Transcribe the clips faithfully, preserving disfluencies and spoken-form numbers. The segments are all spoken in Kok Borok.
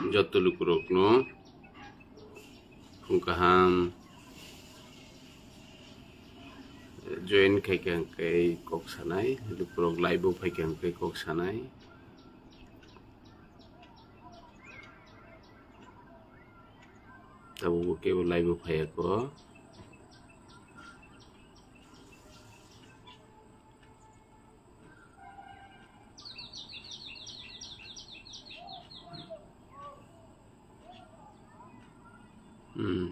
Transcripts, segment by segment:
Joto lukurokno phung kaham join khaikha hwnkhe kok sanai, lukurok live o phaikha hwnkhe kok sanai. Tabukbo kebo live o phaiya kho. Hmm.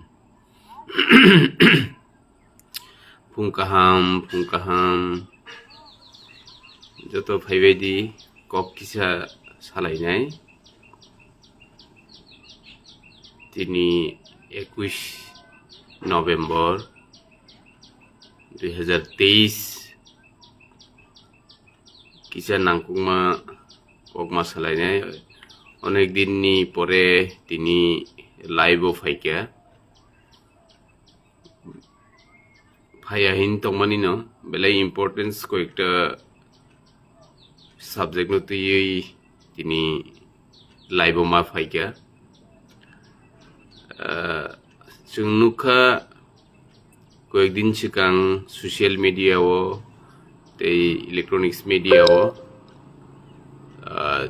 Phung kaham, phung kaham. Joto phaibaidi kok kisa salainai. Tini ekush November dui hazar teis. Kisa nangkukma kokma salainai. Onek dinni pore tini live o phaikha. Phaiya hin tongmani no, belai importance koyekta subject no twiwi tini live o ma phaikha. Ah, chwng nukha koyekdin swkang social media o tei electronics media o, ah,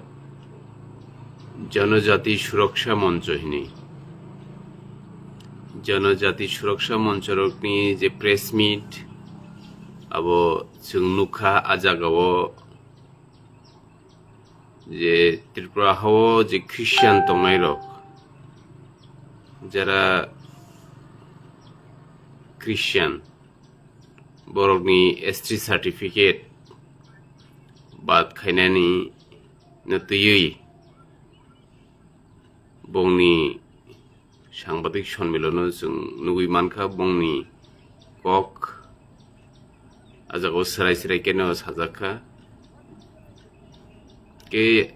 Janajati Suraksha Moncho hini. Janajati Suraksha Moncho rokni je press meet, abo chwng nukha a jaga o je Tripura hao je Christian tongnai rok, jara Christian, borokni S T certificate bad khainani no twiwi bongni sangbadik sonmilono chwng nugwi mankha, bongni kok a jaga o swrai swrai khe no sajak kha. Khe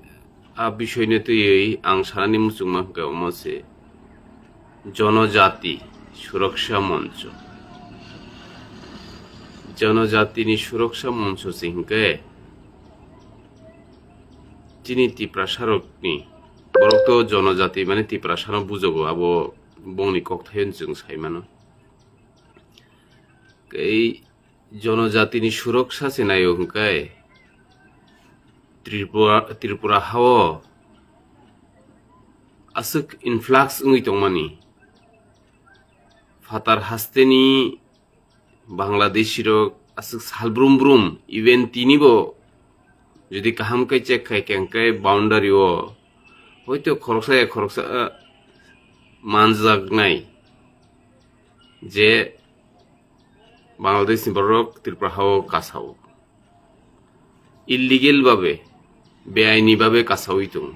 a bisoino twiwi ang sanani muchungma hwnkhe omo se Jonojati Suraksha Moncho. Jonojatini Suraksha Moncho se hwnkhe chini Tiprasarokni, borok to Jonojati mane Tiprasano bujogo, abo bongni kokthaino chwng saimano. Tei Jonojatini Suraksha se naio hwnkhe Tripura, Tripura hao aswk influx wngwi tongmani. Phatar hasteni Bangladeshi rok aswk sal brum brum, even tinibo jodi kaham khe check khai khe hwnkhe boundary o hoito khoroksa ya khoroksa, ah, manjaknai je Bangladesh ni borok Tripura hao kasao. Illegal babe, beaini babe kasawi tongo.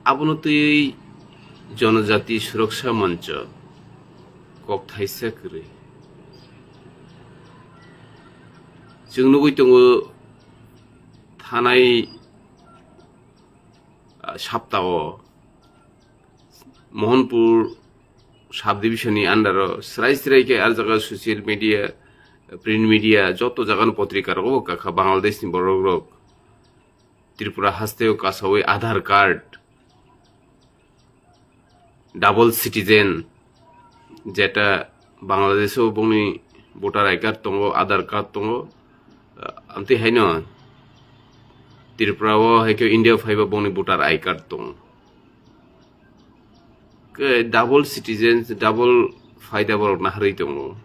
Abono twi Jonojati Suraksha Moncho kok thaisa kwrwi. Chwng nugwi tongo thanai, ah, saptao Mohanpur sub division ni under o srai srai khe ar jaga social media, print media, joto jaga ni potrika rogo kakha Bangladesh ni borok rok Tripura haste o kasawi Aadhaar card, double citizen, jeta Bangladesh o bongni voter I card tongo, Aadhaar card tongo, amtwi haino Tripura o hai khe India phaiba bongni voter I card tongo. Khe double citizens, double phaida borok naharwi tongo.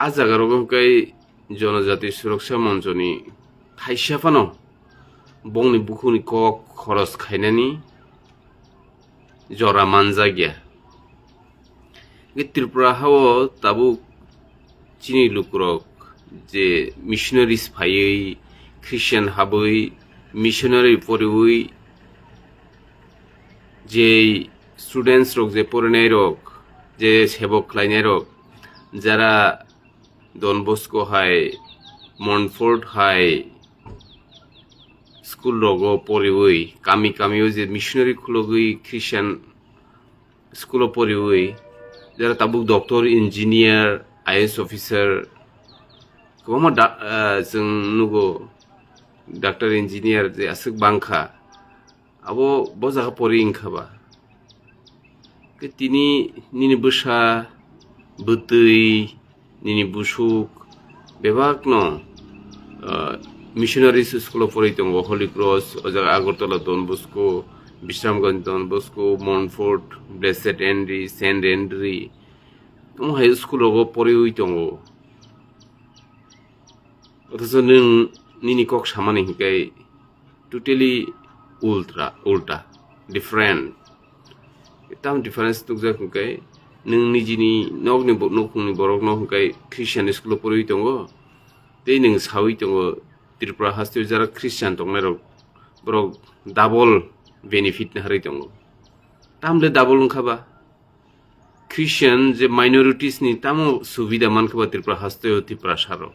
A jaga rogo hwnkhe Jonojati Suraksha Monchoni thaisa phano bongni bukhukni kok khoros khainani jora manjakya. Hwnkhe Tripura hao tabuk chini lukurok je missionaries phaiwi, Christian habwi, missionary poriwi, je students rok, je porinai rok, je sebok khlainai rok, jara Don Bosco hai, Montfort hai school rogo poriwi, kami kami o je missionary khulogwi Christian school o poriwi, jara tabuk doctor, engineer, I A S officer, kwbangma da-, ah, chwng nugo, doctor, engineer je aswk bangkha. Abo bo jaga pori wngkha ba. Khe tini nini bwsa, bwtwi, nini busuk bebakno, ah, missionary school o porwi tongo, Holy Cross, o jaga Agartala Don Bosco, Bisramganj Don Bosco, Montfort, Blessed Henry, Saint Henry, omo hai school rogo poriwi tongo. Othocho nwng nini kok samani hinkhe totally ultra, ulta, different. Tam difference tukjak hinkhe nwng nijini nokni bo-, nukhungni borokno hinkhe Christian school o poriwi tongo, tei nwng sawi tongo Tripura hasteo jara Christian tongnai rok, borok double benefit naharwi tongo. Tamle double wngkha ba? Christian je minorities ni tamo subida mankha ba Tripura hasteo Tiprasa rok.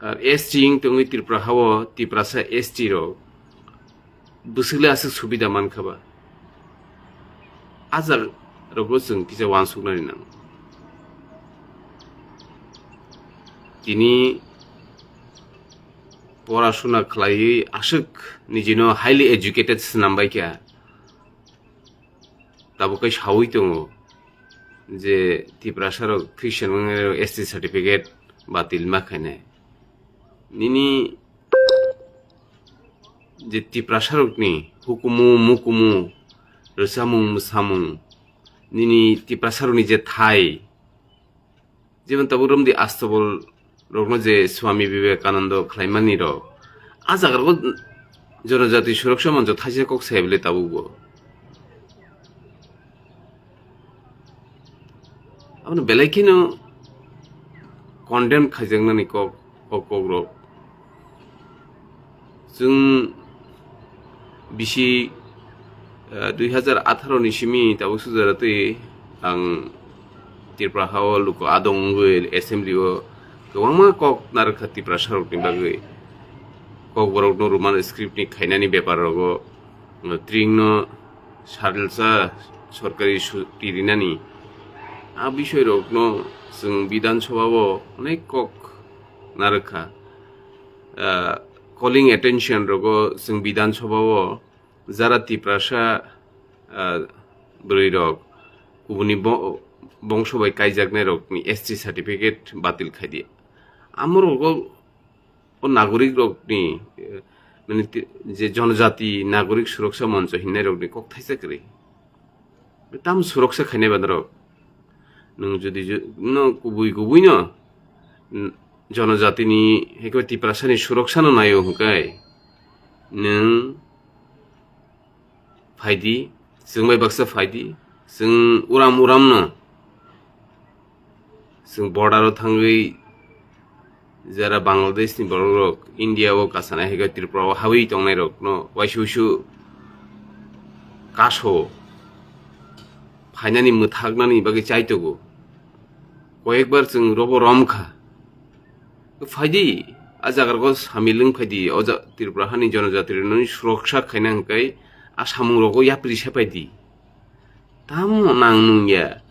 Ar S T wng tongwi Tripura hao Tiprasa S T rok bwswk le aswk subida mankha ba? Ajak rogo chwng kisa uansuknani nang. Tini porasuna khlaiwi aswk nijino highly educated swnam bai kha. Tabuk khe sawi tongo je Tiprasa rok Christian wngnairok S T certificate batil ma khainai. Nini je Tiprasa rokni hukumu mukumu, rwchapmung mwsamung, nini Tiprasa rokni je thai, jemon tabuk romdi Astobol rokno je Swami Vivekananda khlaimani rok, a jaga rogo Jonojati Suroksa Moncho thaisa kok sai bwle tabukbo. Abono belai kheno condemn khaijaknani kok, kok, kok rok. Chwng bisi, eh, dui hazar atharo ni simi tabuk sujaratwi ang Tripura hao luku adong wngwi assembly o kwbangma kok narwkha Tiprasa rokni bagwi. Kokborokno Roman script ni khainani bepar rogo, eh, tringno salsa sorkari suti rinani. A bisoi rokno chwng Bidhan Sabha o onek kok narwkha. Ah, calling attention rogo chwng Bidhan Sabha o jara Tiprasa, ah, bwrwi rok kubuni bo-, bongso bai kaijaknai rokni S T certificate batil khai di. Amo rogo o nagorik rokni, eh, mane ti-, je Jonojati Nagorik Suroksa Moncho hinnai rokni kok thaisa kwrwi. Tam suroksa khainai ba norok. Nwng jodi ju-, no kubui kubui no, n-, jonojatini, haikhai Tiprasani suroksano naio hwnkhe, nwng phaidi, chwng bai baksa phaidi, chwng uram uram no, chwng border o thangwi jara Bangladesh ni borok rok India o kasanai hai khe Tripura o hawi tongnai rok no waisa waisa kaso phainani mwthaknani bagwi chaitogo. Koyekbar chwng robo romkha. Phaidi, a jaga rogo samil wng phaidi, o ja-, Tripura hani jonojati rokni suroksa khaina hwnkhe a samung rogo yapri se phaidi. Tamo nang nung ya.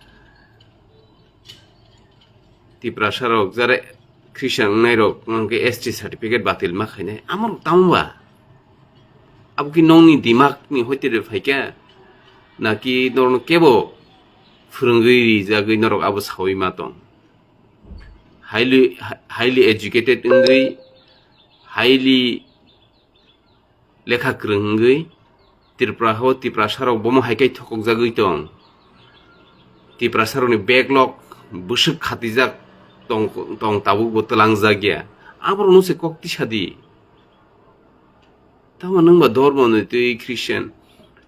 Tiprasa rok jare Christian wngnai rok hwnkhe S T certificate batil ma khainai. Amo rok tamo ba? Abo ki nongni dimak ni hoite de phaikha? Naki norokno kebo phwrwngwi rijagwi norok abo sawi ma tong? Highly, highly educated wngwi, highly lekha kwrwng wngwi Tripura hao Tiprasa rok bomo hai khe thokokjagwi tong. Tiprasa rokni backlog bwswk khatijak tong, tong tabuk bo twlangjak ya. Aborokno se kok tisa di. Tamo nwng ba dormo ni twi Christian,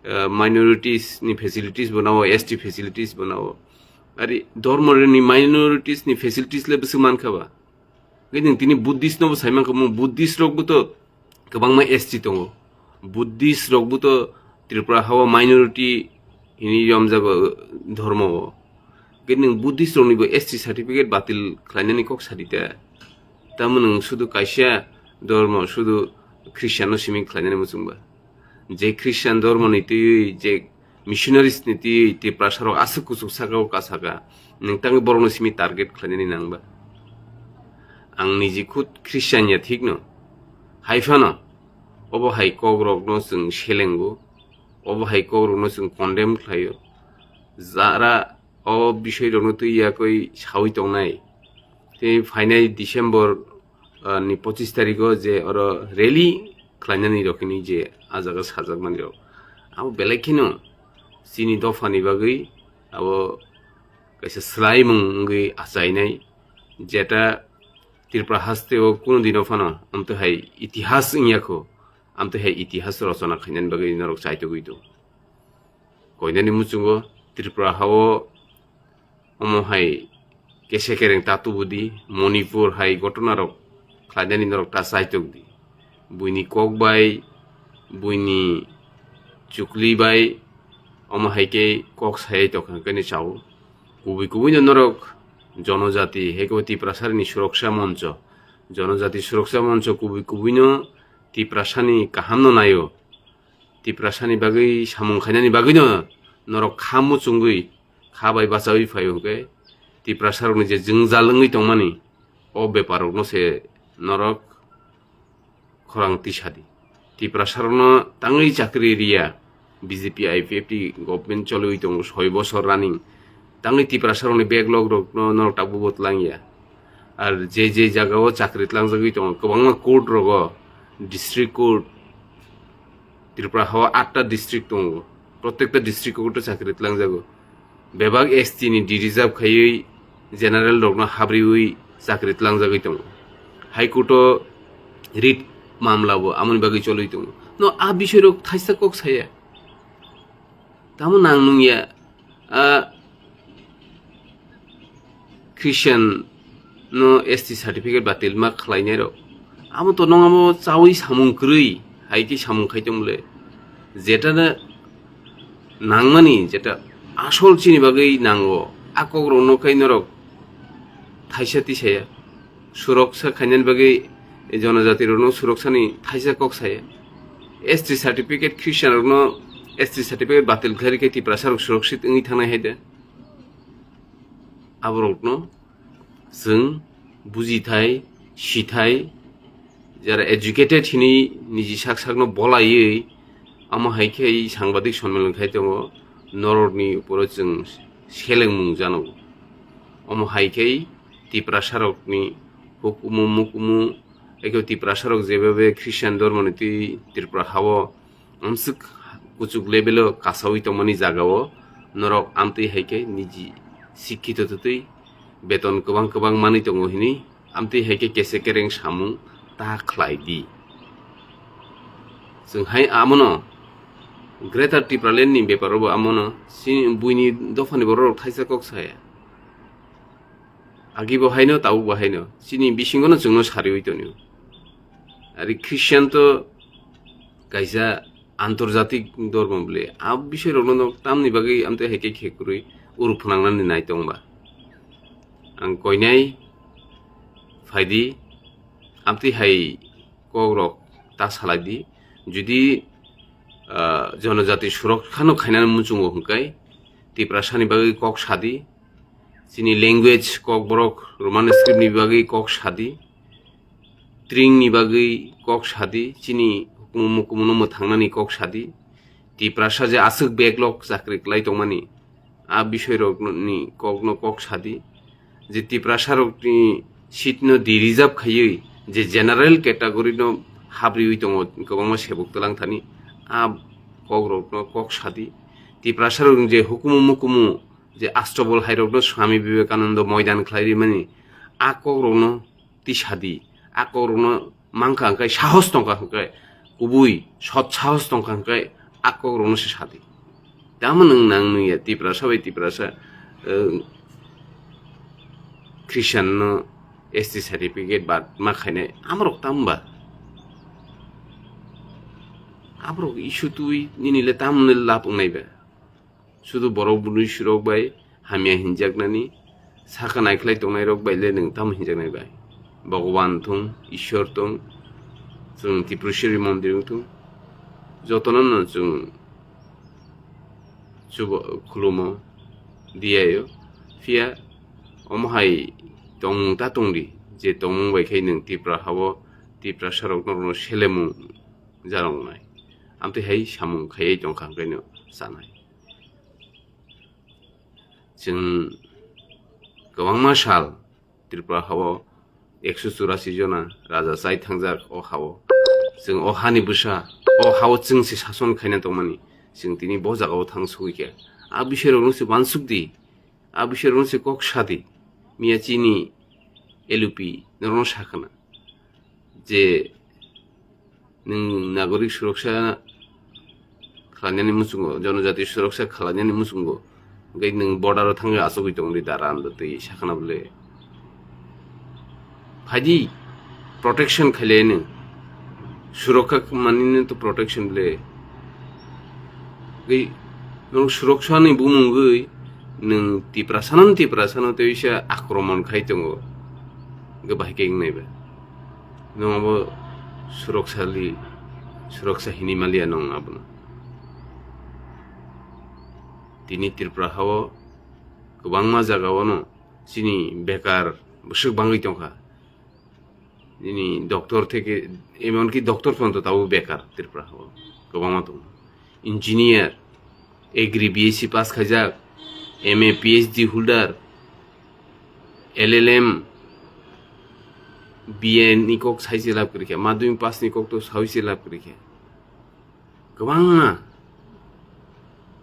eh, minorities ni facilities bo nao, S T facilities bo nao. Ari dormo ni minorities ni facilities le bwswk mankha ba? Hwnkhe nwng tini Buddhist no bo sai mankha, mo Buddhist rok bo to kwbangma S T tongo. Buddhist rok bo to Tripura hao minority hini yomjago dhormo o. Hwnkhe nwng Buddhist rokni bo S T certificate batil khlainani kok sadi ta. Tamo nwng sudu kaisa dhormo, sudu Christian no simi khlainani muchungba. Je Christian dhormo ni twi, je missionaries ni twi Tiprasa rok aswk kuchuk saka o kasaka, nwng tangwi borok no simi target khlainani nangba. Ang niji khud Christian ya thik no, hai phano Obo hai kokrokno chwng selengo, obo hai kokrokno chwng condemn khlaio. Jara o bisoi rokno twi yakwi sawi tongnai. Tei phainai December, ah, ni pochis tarikh o je oro rally khlainani rok hwnwi je ah jaga sajakmani rok, abo belai kheno chini dophani bagwi abo kaisa swlaimung wngwi achainai, jeta Tripura haste o kunu dino phano amtwi hai itihas wngya kho, amtwi hai itihas rochona khainani bagwi norok chaitogwi tongo. Koinani muchungo Tripura hao omo hai kese kereng ta tubudi, Manipur hai gotona rok khlainani norok ta chaitok di. Buini kok bai, buini chukli bai, omo hai khe kok sayai tokha khe ni chao. Kubui kubui no norok jonojati, heko Tiprasari ni Suroksa Moncho, Jonojati Suroksa Moncho kubui kubui no Tiprasani kaham no naio. Tiprasani bagwi samung khainani bagwi no norok kha muchungwi, kha bai bachawi phaio hwnkhe, Tiprasarokni je jwngjal wngwi tongmani, o beparokno se norok khorang tisadi. Tiprasarokno tangwi chakri riya, B J P I P F T government choliwi tongo soi bosor running. Tangwi Tiprasarokni backlog rokno norok tabukbo tlangya. Ar je je jagao chakri tlangjagwi tongo, kwbangma court rogo, district court, Tripura hao atta district tongo, protekta district court o chakri tlangjago. Bebak S T ni de-reserve khaiwi general rokno habriwi chakri tlangjagwi tongo. High Court o writ mamla bo amoni bagwi choliwi tongo. No a bisoi rok thaisa kok saya. Tamo nang nungya, a Christian no S T certificate batil ma khlainai rok. Amo to nong amo chawi samung kwrwi, hai khe samung khai tong le. Jeta na nangmani, jeta asol chini bagwi nango, a kok rok no khai norok thaisa tisaya. Suroksa khainani bagwi jonojati rokno suroksani thaisa kok saya. S T certificate Christian rokno S T certificate batil khlai khe Tiprasa rok suroksik wngwi thangnai hai de. Aborokno chwng bujithai, sithai, jara educated hinwi niji sak sakno bolaiwi, amo hai khe sangbadik sonmilon khai tongo, norokni uporo chwng selengmung jano. Omo hai khe Tiprasarokni hukumu mukumu, eko Tiprasarok jebabe Christian dhormoni twi Tripura hao amswk kuchuk level o kasawi tongmani jagao norok amtwi hai khe niji sikkito twtwi beton kwbang kwbang manwi tongo hwnwi amtwi hai khe kese kereng samung ta khlai di. Chwng hai amono Greater Tipraland ni beparo bo amono si-, buini dophani borok rok thaisa kok saya. Agi bo haino, tabuk bo haino. Chini bisingo no chwngno sariwi tonio. Ari Christian to kaisa antorjatik dormo bole. A bisoi rokno no tamni bagwi amtwi hai khe khe kwrwi uru phwnangnani nai tongba. Ang koinai phaidi, amtwi hai kok rok ta salai di. Jodi, ah, jonojati surok khano khainani muchungo hwnkhe, Tiprasani bagwi kok sadi, chini language, kokborok, Roman script ni bagwi kok sadi, tring ni bagwi kok sadi, chini hukumu mukumu no mwthangnani kok sadi, Tiprasa je aswk backlog chakri kwlai tongmani, a bisoi rokni kokno kok sadi, je Tiprasa rokni seat no de-reserve khaiwi je general category no habriwi tongo kwbangma sebuk twlang thani, a kok rokno kok sadi, Tiprasa rokni je hukumu mukumu je Astabol hai rokno Swami Vivekananda moidan khlai rimani, a kok rokno tisadi, a kok rokno mankha hwnkhe sahos tongkha hwnkhe, kubui sot sahos tongkha hwnkhe a kok rokno se sadi. Tamo nwng nang nungya Tiprasa bai Tiprasa, eh, Christian no S T certificate bad ma khainai amorok tamo ba? Aborok issue twi nini le tamo ni lab wngnai ba? Sudu borok bwrwi surok bai hamya hinjaknani saka naikhlai tongnai rok bai le nwng tamo hinjaknai bai? Bhagwan thung, Ishwar thung, chwng Tripureshwari mondir wng thung, jotono no chwng chuba khulumo diyaio. Phiya omo hai tongmung ta tongdi, je tongmung bai khai nwng Tipra hao, Tiprasa rok norokno selemung jaroknai. Amtwi hai samung khaiwi tongkha hwnkhe no chanai. Chwng kwbangma sal Tripura hao ekso churasi jona raja chai thangjak o hao. Chwng o hani bwsa, o hao chwng se sason khaina tongmani. Chwng tini bo jagao thang sugwi khe. A bisirokno se uansuk di. A bisirokno se kok sa di. Miya chini L U P norokno sa khna je nwng nagorik suroksha khlainani muchungo, jonojati suroksha khlainani muchungo, hwnkhe nwng border o thangwi achugwi tongdi dara ando twi sakhna bole. Phaidi protection khailai nwng, surokha manini to protection le. Hwnkhe nwng suroksani bumungwi nwng Tiprasano, Tiprasano tei bisa akromon khai tongo. Hwnkhe bahai khe wngnai ba. Nwng abo suroksali, suroksa hini maliya nwng abono. Tini Tripura hao kwbangma jagao no chini bekar bwswk bangwi tongkha. Nini doctor theke, emonki doctor phano to tabuk bekar Tripura hao kwbangma tongo. Engineer, agri B S C pass khaijak, M A P H D holder, L L M, B A ni kok saise lab kwrwi kha, madhyamik pass ni kok to saise lab kwrwi kha. Kwbangma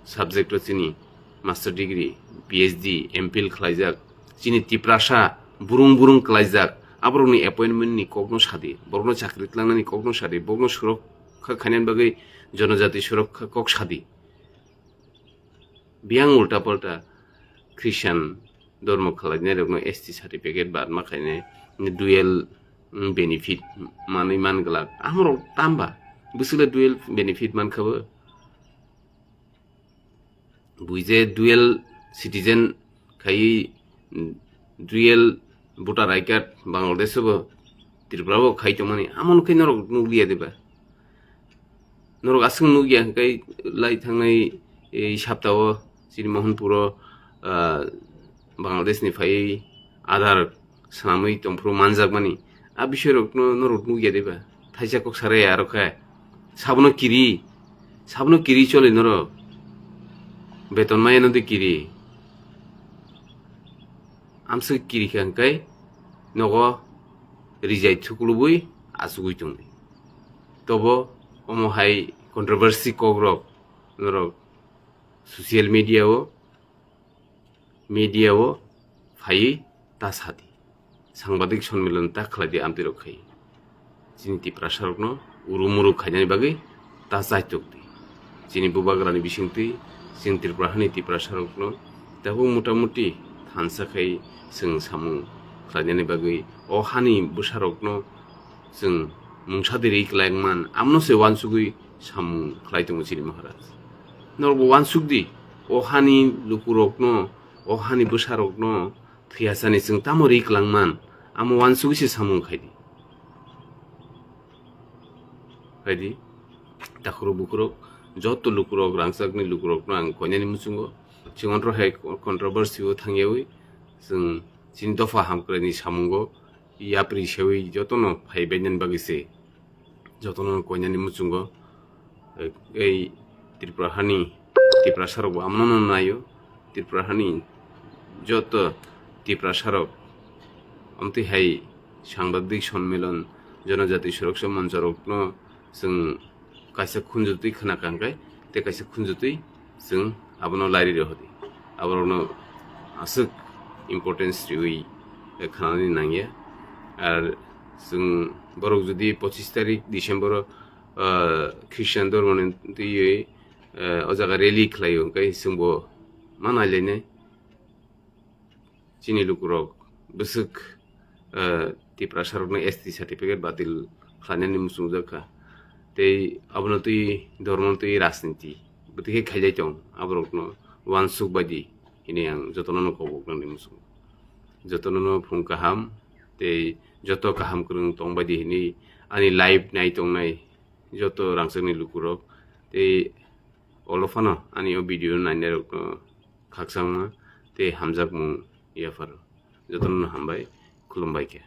subject o chini master degree, P H D, M Phil khlaijak, chini Tiprasa burung burung khlaijak, aborokni appointment ni kokno sadi, borokno chakri tlangnani kokno sadi, borokno surokha khainani bagwi jonojati surokha kok sadi. Biyang ulta palta Christian dormo khlainai rokno S T certificate badma khainai dual, mm, benefit manwi man glak. Amorok tamba bwswkle dual benefit mankha bo? Buije dual citizen khaiwi, mm, dual voter I card Bangladesh bo Tripura bo khai tongmani, amon khe norok nukliya diba? Norok aswk nukya hwnkhe lai thangnai ei saptao chini Mohanpuro, ah, Bangladesh ni phaiwi Aadhaar swnamwi tongphuru manjakmani. A bisoi rokno norok nukya diba? Thaisa kok sarai aro khe. Sabono kiri, sabono kiri choli norok. Beton maya no de kiri. Amswk kiri kha hwnkhe nogo rijai thuklubui achugui tongdi. Tobo omo hai controversy kok rok norok social media o, media o phaiwi ta sadi. Sangbadik sonmilon ta khlaidi amtwi rok khai. Chini Tiprasa rokno uru muru khainani bagwi ta chaitok di. Chini bubagrani bisingtwi chini Tripura hani Tiprasa rokno tabuk mota moti thansa khai chwng samung khlainani bagwi o hani bwsa rokno chwng mungsa di ri klai man amno se wansugwi samung khlai tongo chini Maharaj. Norokbo wansuk di, o hani lukurokno, o hani bwsarokno thwiyasani chwng tamo ri klangman, amo wansugwi se samung khaidi. Khaidi, takhurok bukhurok, joto lukurok, rangchakni lukurokno ang koinani muchungo, chwng ontrohai controversy o thangyawi, chwng chini dopha hamkraini samungo yapri sewi jotono phaibainani bagwi se. Jotono koinani muchungo, eh, ei Tripura hani Tiprasa rokbo amno no naio. Tripura hani joto Tiprasa rok amtwi hai sangbadik sonmilon, jonojati suroksha moncho rokno chwng kaisa khunjotwi khna kangkhe tei kaisa khunjotwi chwng abono lairi rw hodi. Aborokno aswk importance riwi, eh, khnanani nangya. Ar chwng borok jodi pochis tarik December o, ah, Christian dhormoni twiwi, eh, o jaga rally khlaio, hwnkhe chwngbo ma nailainai. Chini lukurok bwswk, eh, Tiprasa rokno S T certificate batil khlainani muchungjak kha. Tei abono twi dhormono twi rajniti bwtwi khe khailai tong, aborokno wansuk baidi hwnwi ang jotono no kobok nangni muchungo. Jotono no phung kaham tei joto kaham kwrwng tong baidi hwnwi ani live nai tongnai joto rangchakni lukurok tei olo phano ani o video nainai rokno khakchangma tei hamjakmung yapharo. Jotono no hambai, khulumbai khe.